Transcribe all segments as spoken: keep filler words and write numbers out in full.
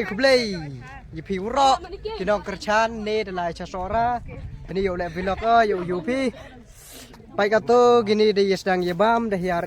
Khublei ïa phi waroh ki nongkyrchan ne da lai sha Sohra. Phi ïoh leh vlog ïa u ïa phi. Peit kato kine da ïa sdang ïa bam da hiar.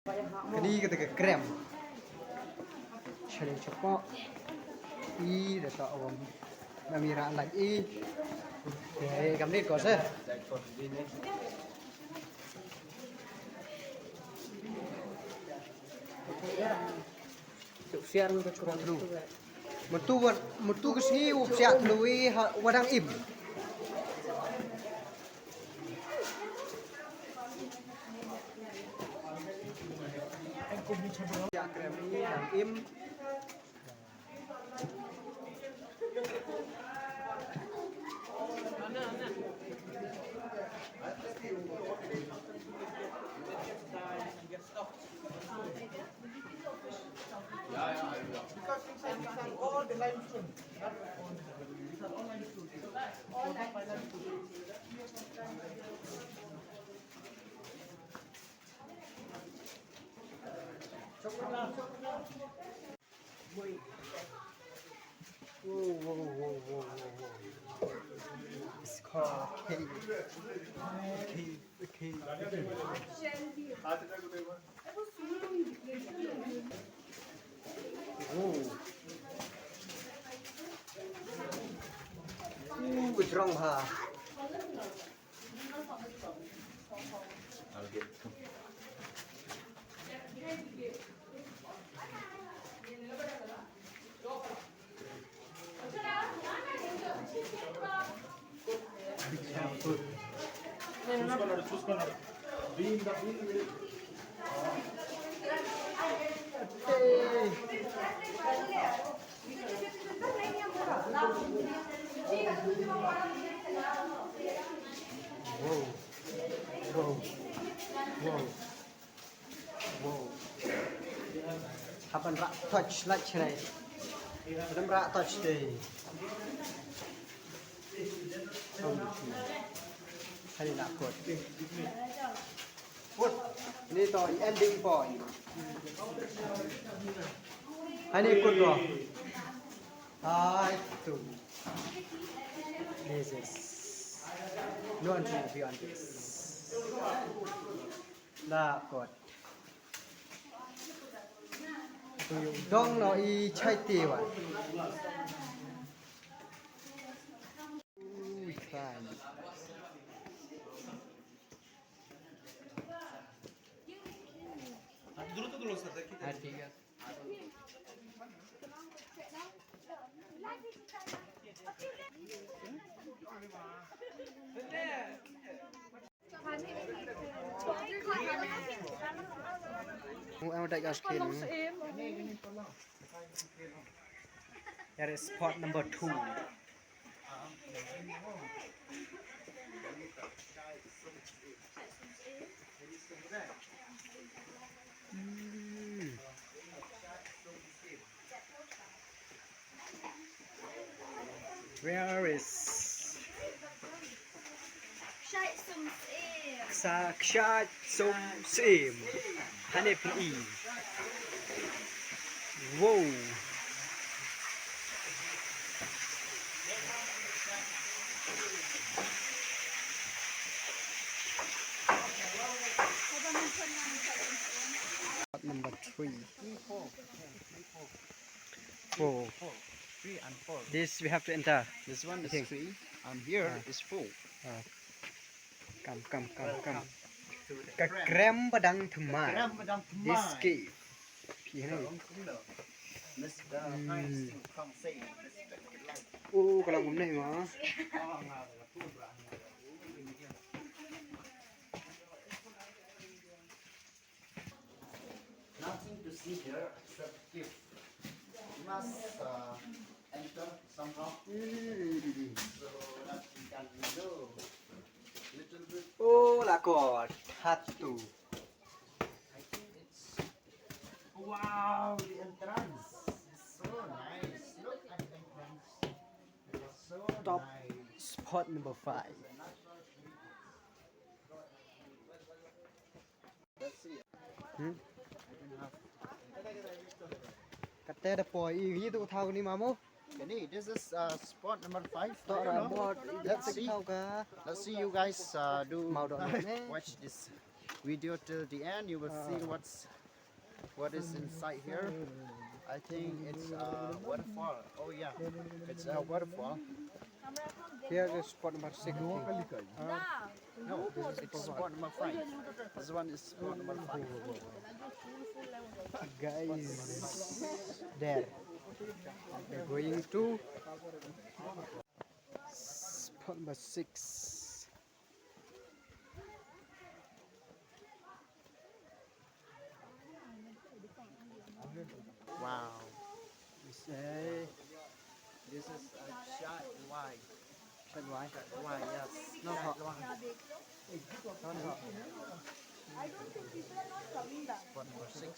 Kani kata ka krem. Shane chapoh. I da to awam. Nami ra lagi. Oke, kamni ko se. Tuk siar ngi ka churan tu. Mutu wan, mutu ka sngi u psiak lui ha wadang im. Psiak krem ni dang im. Whoa, whoa, whoa, whoa, whoa, whoa. It's called a cave. A cave, a cave, a cave. Whoa. Ooh, what's wrong, huh? Wow. Wow. Wow. Wow. Hap ban rah torch light shane. Ban rah torch te. Hani na kut. Kut. Ni to ending point. Hani kut to. Ai tu. This is no entry beyond this. La kot. Tu yung dong no i chai te wa. Ui, fine. Ah, ठीक है. Here is spot number two. Mm. Where is Kshaid Sum Syiem? Ksa-, Kshaid Sum Syiem. Hane phi i. Wow. Number three. Four. Four. Three and four. This we have to enter. This one is three, and here is four. Ah. Come, come, come, come. Ka krem badang thymmai. Krem badang thymmai. This cave. Phi hne. Mister Hmm. Heinz Sing Kong say, respect the light. Oh, ka long kumne ma. Nothing to see here except cliff. You must, uh, enter somehow. Mm. So that we can know little bit. Oh, la kot, hatu. I think it's, wow, the entrance is so nice. Look at the entrance. It's so nice. Top spot number five. It's a natural beauty. Hmm? Kata da poi i tu thaw ni mamu. Kani, this is, uh, spot number five. To ra bot. Let's see. Let's see you guys, uh, do watch this video till the end. You will see what's What is inside here? I think it's a waterfall. Oh yeah, it's a waterfall. Here is spot number six. No, it's spot number five. This one is spot number five. Guys, there. We're going to spot number six. Wow. This is, this is a Shat Wai. Shat Wai? Shat Wai, yes. No, Shat Wai. No, no. Spot number six.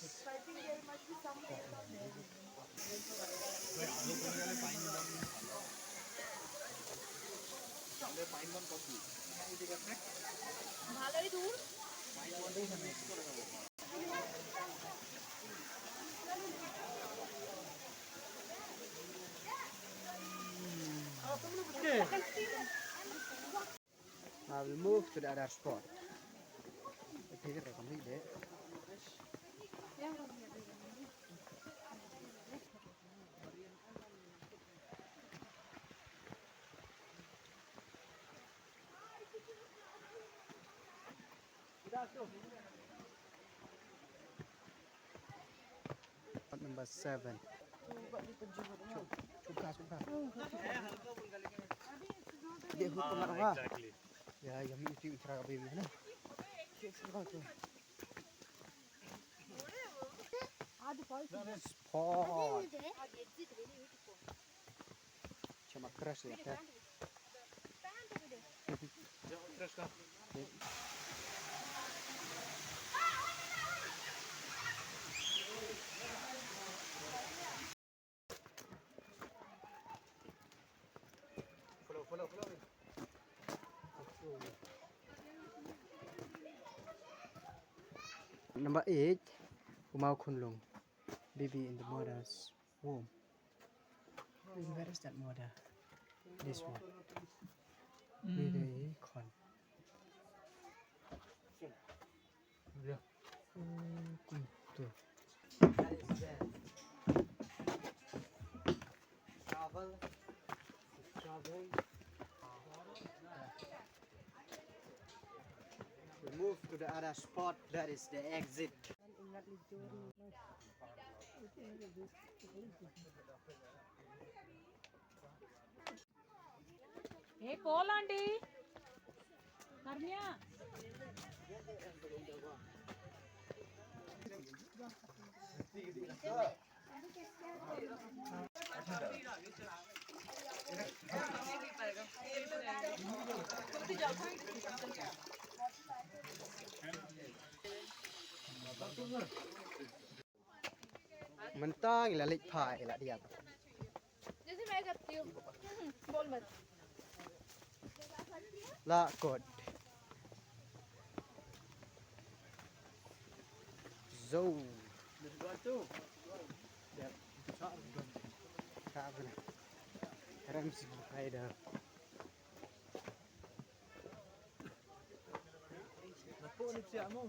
ভালোই দূর। Now we'll move to the other spot. Number seven. Suka, suka. Dia hukum marwa. Ya, yang itu cara kami mana? Spot. Cuma keras ya, teh. Follow, follow, follow. Number eight, Umau Khunlung, baby in the mother's womb. Where is that mother? This one. With the icon. Travel. Travel. We move to the other spot, that is the exit. Hey, call aunty. Karnia. Mynta ngi la leit phai la diap. जैसे मैं करती हूँ। हम्म, बोल मत। La kot. Zo. Ka bana. Ram si kai da. Napo ni siya mo.